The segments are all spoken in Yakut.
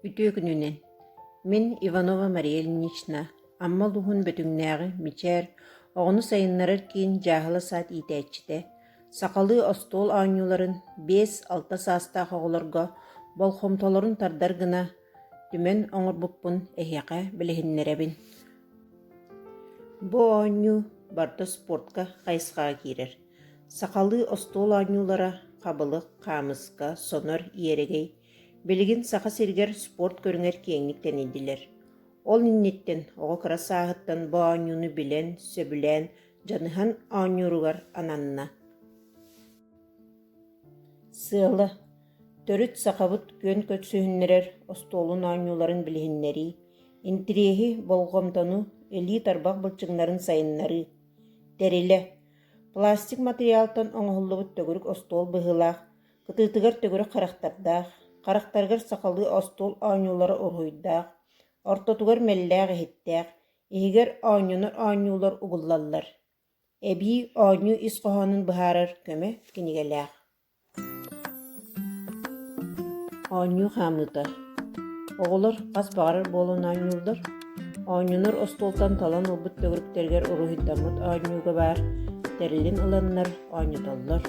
Үтүө күнүнэн! Мин Иванова Мария Ильинична, Амма улууһун Бөтүҥнээҕи Мичээр оҕону сайыннарар киин дьааһыла саад иитээччитэ, сахалыы остуол оонньууларын 5-6 саастаах оҕолорго болҕомтолорун тардар гына түмэн оҥорбуппун эһиэхэ билиһиннэрэбин. Бу оонньуу барыта спортка хайысхаҕа киирэр. Сахалыы остуол оонньуулара хабылык, хаамыска, сонор, иэрэгэй Билигин Саха сиригэр спорт көрүҥэр киэҥник тэнийдилэр. Ол инниттэн оҕо кыра сааһыттан бу оонньууну билэн, сөбүлээн, дьаныһан оонньууругар ананна. Сыала: төрүт сахабыт күөн көрсүһүннэрэр остуолун оонньууларын билиһиннэрии, интириэһи, болҕомтону, илии-тарбах былчыҥнарын сайыннарыы. Тэрилэ: пластик матырыйаалтан оҥоһуллубут төгүрүк остуол быһыылаах Кытыытыгар төгүрүк харахтардаах, харахтарыгар сахалыы остуол оонньуулара уруһуйдаах, ортотугар мэллээх иһиттээх, иһигэр оонньонор оонньуулар угуллаллар. Эбии оонньуу ис хоһоонун быһаарар көмө кинигэлээх. Оонньуу хаамыыта. Оҕолор хас баҕарар буолан оонньууллар. Оонньонор остуолтан талан ылбыт төгүрүктэригэр уруһуйдаммыт оонньууга баар тэрилин ыланнар оонньотоллор.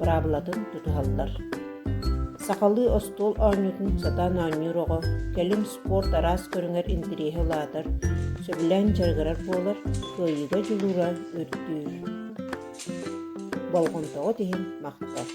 быраабылатын тутуһаллар. Сахалыы остуол оонньуутун сатаан оонньуур оҕо кэлин спорт араас көрүҥэр интэриэһэ улаатар, сөбүлээн дьарыгырар буолар, кыайыыга дьулуура үрдүүр. Болҕомтоҕут иһин махтал.